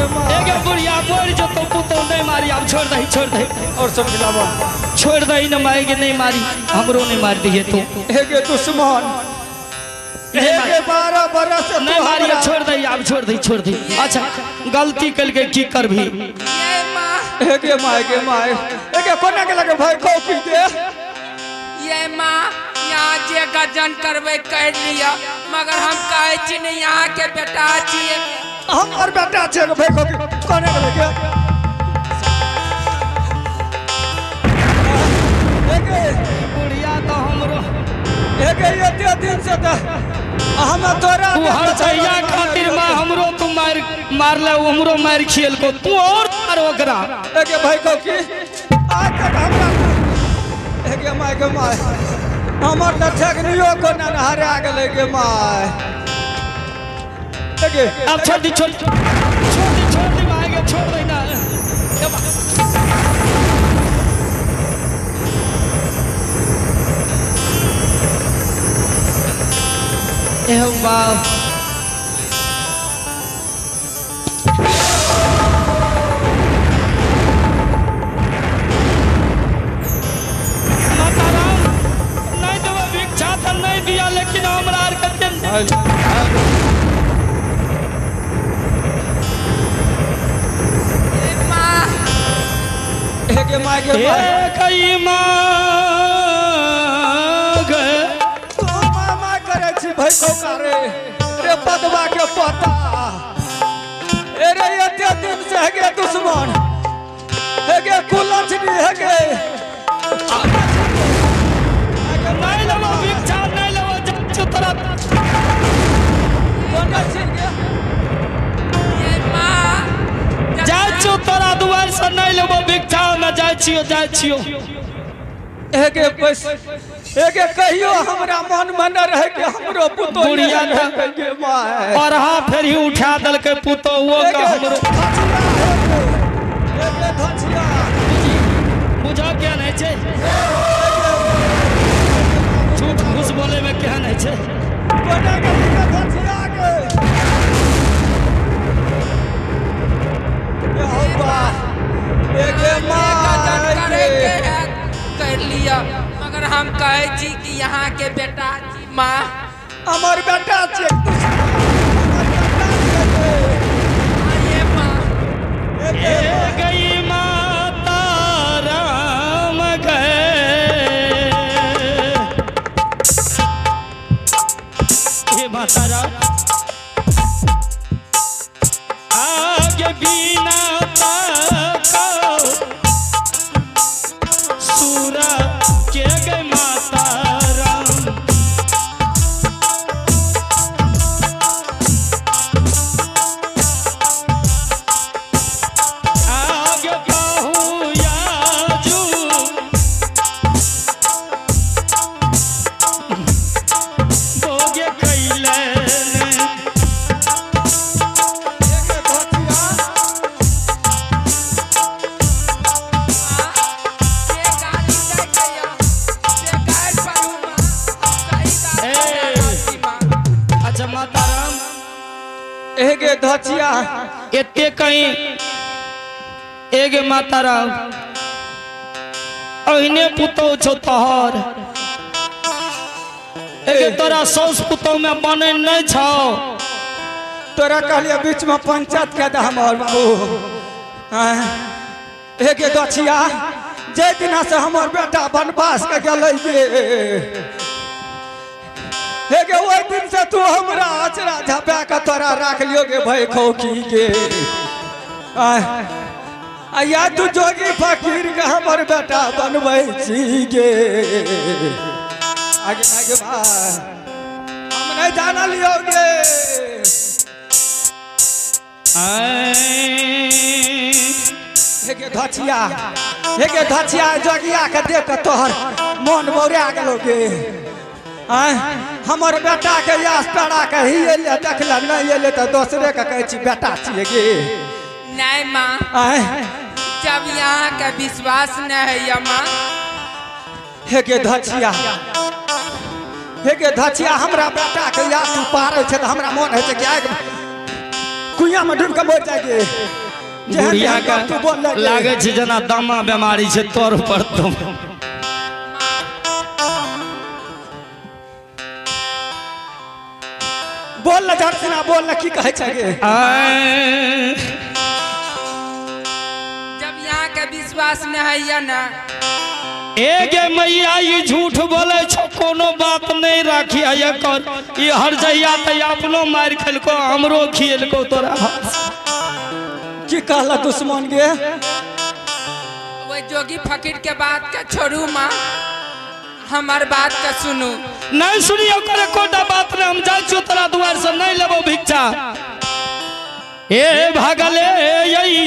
एगे बुढ़िया मर जतो पुतो नहीं मारी अब छोड़ दही छोड़ दही और सब खिलावा छोड़ दही न मारेगे नहीं मारी हमरो नहीं मार दिए तू एगे दुश्मन एगे 12 बरस नहीं मारी छोड़ दही अब छोड़ दही छोड़ दही। अच्छा गलती करके की करभी ये मां एगे मां एगे कोना के लगे भाई को की दे ये मां यहाँ जे गजन करवे कर लिया मगर हम कहे छी नहीं यहाँ के बेटा छिए हम और बेटा छे भाई को कोने के लगे एगे बुढ़िया तो हमरो एगे एते दिन से त हम तोरा तू हर छैया खातिर मां हमरो तू मार मारले हमरो मार खेल को तू और मार ओकरा एगे भाई को की आज तक हमरा एगे माय के my हमर त ठेकनियो को न हरा गेलै गे my एगे अब छोड़ दी छोड़ छोड़ दी छोड़ दी भाई के छोड़ दे ना। ए बाप नहीं दिया लेकिन हमरा आर के एगे माय के कई मां गे तू मामा करे छी भाई को करे रे पदवा के पता अरे एते दिन से हेगे दुश्मन हेगे कुलछनी हेगे नहीं लेबो भिक्षा नहीं लेबो जा तोरा कोना छी गे ये मां जाय छो तोरा दुआर से नहीं लेबो भिक्षा में जाय छियो जाय छियो। एगे बस एगे कहियो हमरा मन में न रहे कि हमरो पुतो बुढ़िया गे my और हां फेर ही उठा दलके पुतो वो का हमरो एगे धछिया बुझा क्या नहीं छे झूठ घूस बोले में क्या नहीं छे कोना के धछिया के ए हो बा एगे my करे के कर लिया मगर हम कहे छी कि यहाँ के बेटा छी माँ हमर बेटा छे हमर बेटा छे ये माँ ए गई माता राम गए हे माता राम आगे बिना ताको सूरा के गए माता राम आगे बाहु याजू भोगे कैले एगे धछिया ये गाली दे गया बेकार पढ़ू मां सही बात बता रहल छी मां। अच्छा माता राम एगे धछिया एते कहीं एगे माता राम अहिने पुतौ छौ तोहर एगे तोरा सौस पुतौ में बने नहीं छौ तोरा कहलिए बीच में पंचायत के दे हमर बाबू एगे दछिया जे दिना से हमर बेटा वनवास के गेलै गे एगे ओहि दिन से तू हमरा अचरा झपा के तोरा राख लियो गे भाई खौकी गे आ तू जोगी फकीर के हमर बेटा बनबै छी गे आगे आगे भाई हम नहीं जाना लियो गे हेगे धछिया जोगिया के देख के तोहर मन बौरा गेलो गे। आय हमर बेटा के यास तड़ा के ही एले देखला नहीं एले त दोसरे के कहै छी बेटा छियै गे। नहीं माँ, आय जब यहाँ के विश्वास नहीं है या माँ। हेगे धछिया, हेगे धछिया हमरा बेटा के याद तू पारै छै त हमरा मन होइ छै कि आइ कुइया कुइया में डूब के मर जाएगे। बुढ़िया का लागे छै जेना दमा बीमारी छै तोर पर। तुम बोल ना झटसिना, बोल ना, की कहै छै गे? जब यहाँ के विश्वास न है ना। ए गे मैया ई झूठ बोले छो, कोनो बात नहीं राखी कर। ई हर जहिया त अपनो मार खेलको हमरो खियलको तोरा। की कहला दुश्मन गे? वो जोगी फकीर के बात के छोड़ू माँ, हमार बात के सुनू। नहीं सुनियो करे कोटा बात नहीं, हम जाइ छियो तोरा दुआर से, नहीं लेबो भिक्षा। ए भागले यही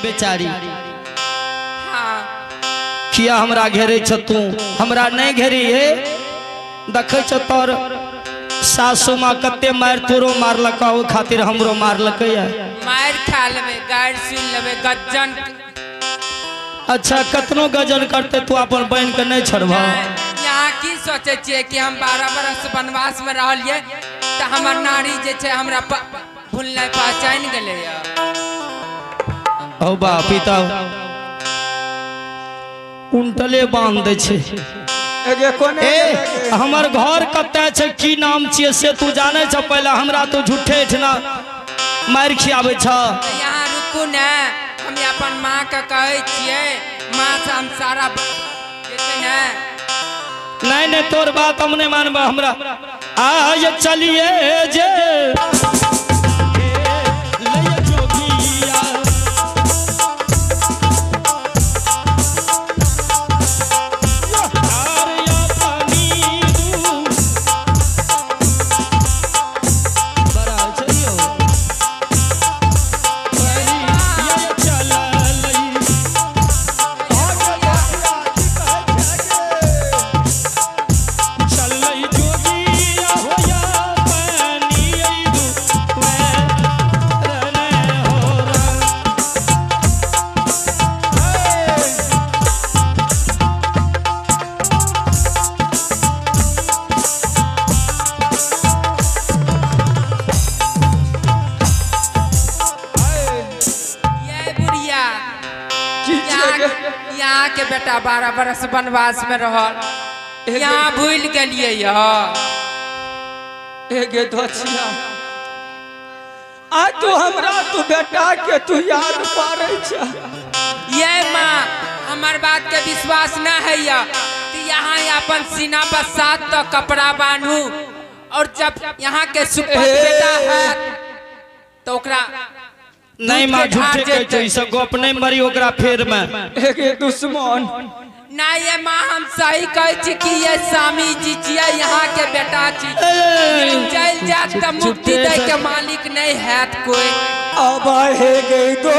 बेचारी। हाँ। किया हमरा घेरे छ तू, हमरा नहीं घेरी है। देखे छ तोर सासू माँ कते मार तोरो मारलक, ओहि खातिर हमरो मारलक। मार खा लेबे, गारि सुन लेबे, गजन। अच्छा कतनो गजन करते तू अपन बहन के नहीं छोड़बा। यहाँ की सोचे छियै कि हम 12 बरस वनवास में रहलियै त हमर नारी जे छै हमरा भूल नहीं पहचान गेलै। हो बा पिता उनटले बांध दे छै। ए हमर घर कतऽ छै, की नाम छियै से तू जानै छ? पहले हमरा तो झूठे एठना मारि खियाबै छ। यहाँ रुकू ने, हम अपन माँ के कहै छियै, माँ से हम सारा जे छै ने। नहीं नहीं तोर बात हम नहीं मानबा। हमरा आय चलिए जे के बेटा 12 बरस वनवास में रहल, यहाँ भूल गेलियै। एगे धोछिया आ तू हमरा तू बेटा के तू याद पारै छ। ये माँ हमर बात के विश्वास न है यहाँ अपन सीना पर 7 तो कपड़ा बांधू और जब यहाँ के सुपर बेटा है तो ओकरा नहीं माँ झूठे कहै छै, ई सब गप नहीं मरी ओकरा फेर में। एगे दुश्मन ना ये माँ हम सही कहै छी कि ये स्वामी जी छियै, यहाँ के बेटा छी, चलि जायत तऽ मुक्ति दै के मालिक नहीं हैत कोई। अब हे गई दो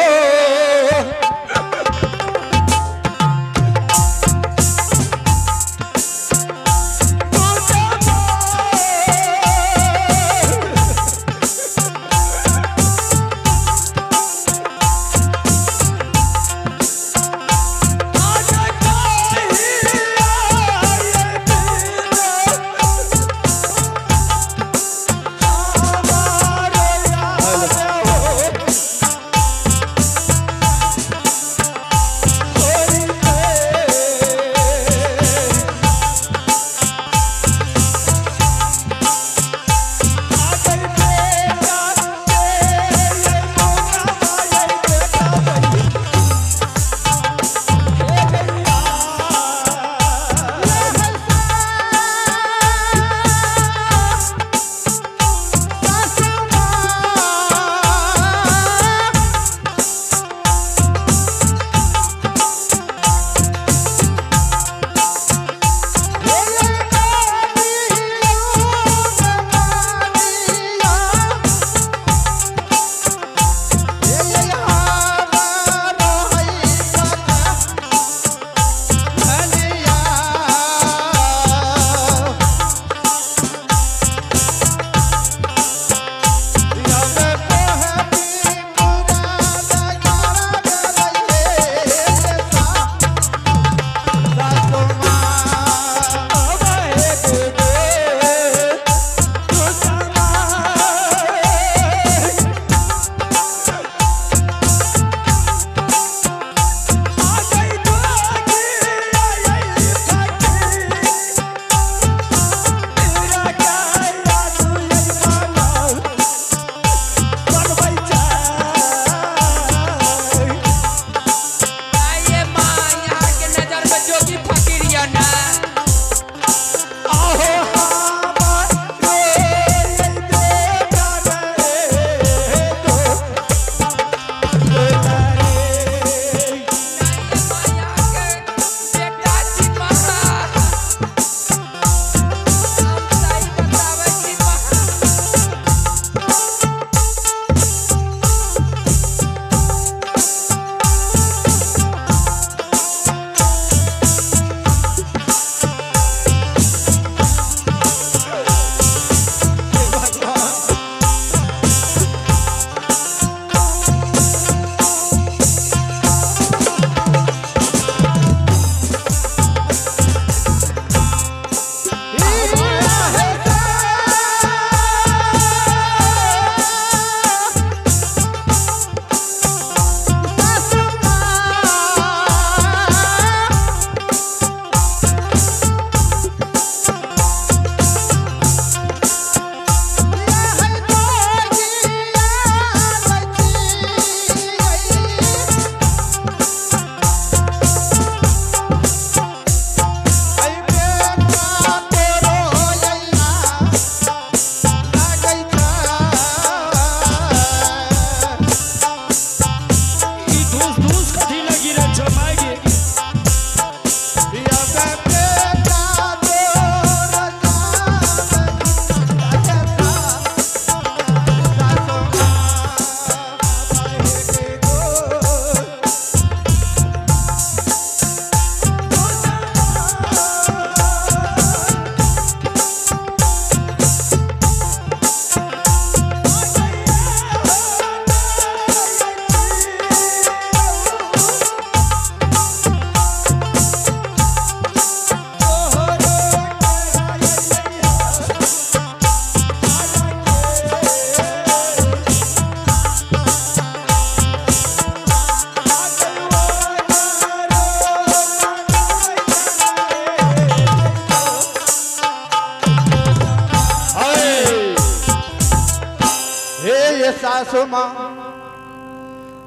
हे ये सासू माँ,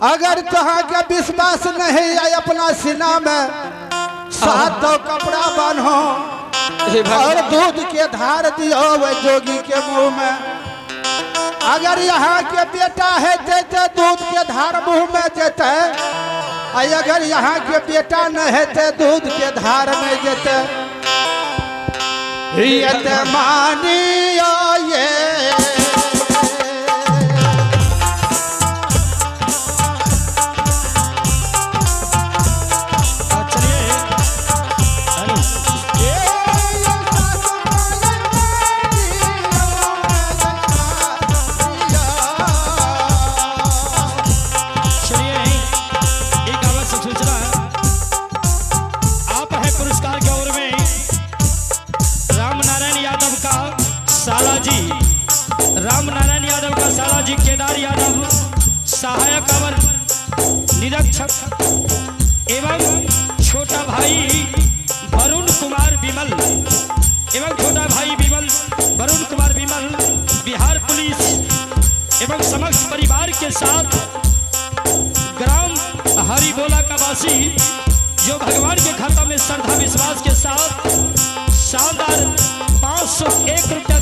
अगर तुहा के विश्वास नहीं आए अपना सीना में 7 कपड़ा बांधो और दूध के धार दियो वह जोगी के मुंह में। अगर यहाँ के बेटा है ते दूध के धार मुंह में जेते, अगर यहाँ के बेटा न है ते दूध के धार में जेते। ये मानियो ये सहायक अवर निरीक्षक एवं छोटा भाई वरुण कुमार विमल एवं छोटा भाई विमल वरुण कुमार विमल बिहार पुलिस एवं समस्त परिवार के साथ ग्राम हरिबोला का वासी जो भगवान के खाता में श्रद्धा विश्वास के साथ शानदार 501 रुपया